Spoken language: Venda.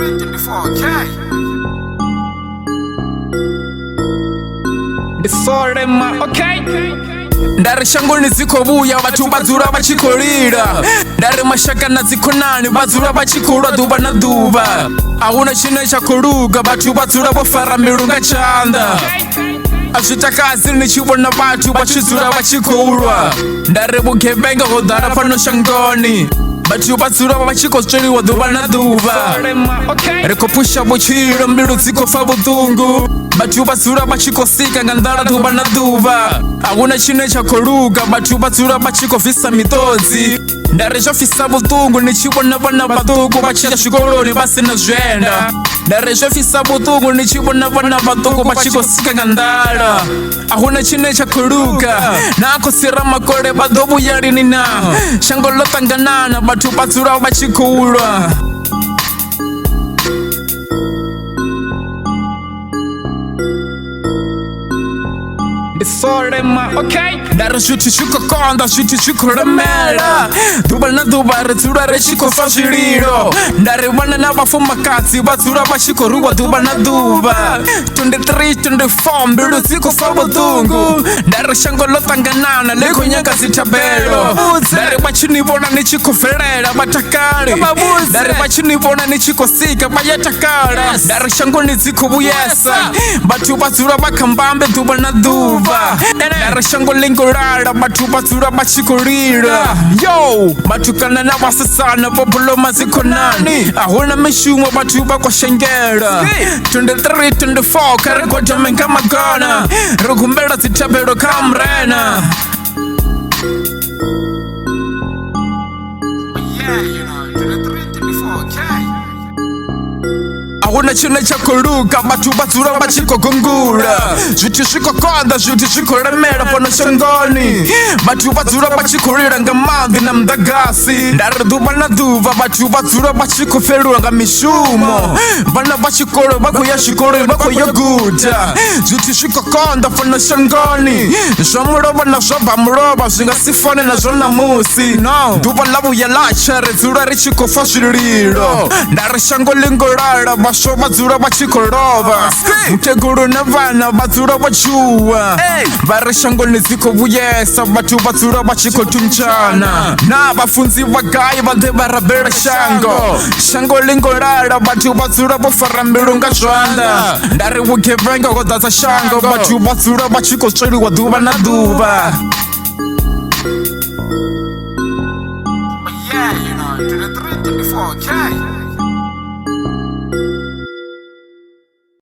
23, 24, okay. Ndi solema, okay. Nda ri shangoni dzi khou vhuya, vhathu vha dzula vha tshi khou lila. Nda ri mashaka na dzikhonani vha dzula vha tshi khou lwa ḓuvha na ḓuvha. A huna tshine tsha khou luga, vhathu vha dzula vho fara mbilu nga tshanḓa. A zwi takadzi ni tshi vhona vhathu vha tshi dzula vha tshi khou lwa. Nda ri vhugevhenga ho ḓala fhano shangoni, vhathu vha dzula vha tshi khou tsweliwa ḓuvha na ḓuvha. Ri khou phusha vhutshilo, mbilu dzi khou pfa vhuṱungu. Vhathu vha dzula vha tshi khou sika nga nḓala ḓuvha na ḓuvha. A huna tshine tsha khou luga, vhathu vha dzula vha tshi khou bvisa miṱodzi. Nda ri zwo pfisa vhuṱungu ni tshi vhona vhana vhaṱuku vha tshi ya zwikoloni vha si na zwienda. Nda ri zwo pfisa vhuṱungu ni tshi vhona vhana vhaṱuku vha tshi khou sika nga nḓala. A huna tshine tsha khou luga, na khosi Ramakole vha ḓo vhuya lini na? Shango ḽo ṱanganana, vhathu vha dzula vha tshi khou lwa. Ndi solema, okay. Nda ri zwithu zwi khou konḓa, zwithu zwi khou lemela. Ḓuvha na ḓuvha ri dzula ri tshi khou fa zwililo. Nda ri vhana na vhafumakadzi vha dzula vha tshi khou rwiwa ḓuvha na ḓuvha. 23, 24, mbilu dzi khou fa vhuṱungu. Nda ri shango ḽo ṱanganana, ḽi khou nyaga dzithabelo. Nda ri vha tshi ni vhona ni tshi khou bvelela vha takale. Nda ri vha tshi ni vhona ni tshi khou sika vha ya takala. Nda ri shangoni dzi khou vhuyesa, vhathu vha dzula vha kha mbambe ḓuvha na ḓuvha. Nda ri shango ḽi ngo lala, vhathu vha dzula vha tshi khou lila. Yo, vhatukana na vhasidzana vho buloma dzikhonani, a huna mishumo vhathu vha khou shengela. 23, 24, kha ri gwadame nga magona, ri humbela dzithabelo kha Murena. Yeah, you know, 23, 24, okay. A huna tshine tsha khou luga, vhathu vha dzula vha tshi khou gungula. Zwithu zwi khou konḓa, zwithu zwi khou lemela fhano shangoni. Vhathu vha dzula vha tshi khou lila nga maḓi na muḓagasi. Nda ri ḓuvha na ḓuvha vhathu vha dzula vha tshi khou fhelelwa nga mishumo. Vhana vha tshikolo vha khou ya zwikoloni, vha khou yo guda. Zwithu zwi khou konḓa fhano shangoni. Zwa mulovha na zwa bva mulovha zwi nga si fane na zwa ṋamusi. Ḓuvha ḽa vhuya ḽa tsha ri dzula ri tshi khou fa zwililo. Nda ri shango ḽi ngo lala, vhaswa vha dzula vha tshi khou lovha. Mukegulu na vhana vha dzula vho tshuwa. Vha ri shangoni dzi khou vhuyesa, vhathu vha dzula vha tshi khou thuntshana. Na vhafunzi vha gai vha ḓe vha rabela shango? Shango ḽi ngo lala, vhathu vha dzula vho fara mbilu nga zwanḓa. Nda ri vhugevhenga ho ḓadza shango, vhathu vha dzula vha tshi khou tsweliwa ḓuvha na ḓuvha. Yeah, you know, 23, 24, okay.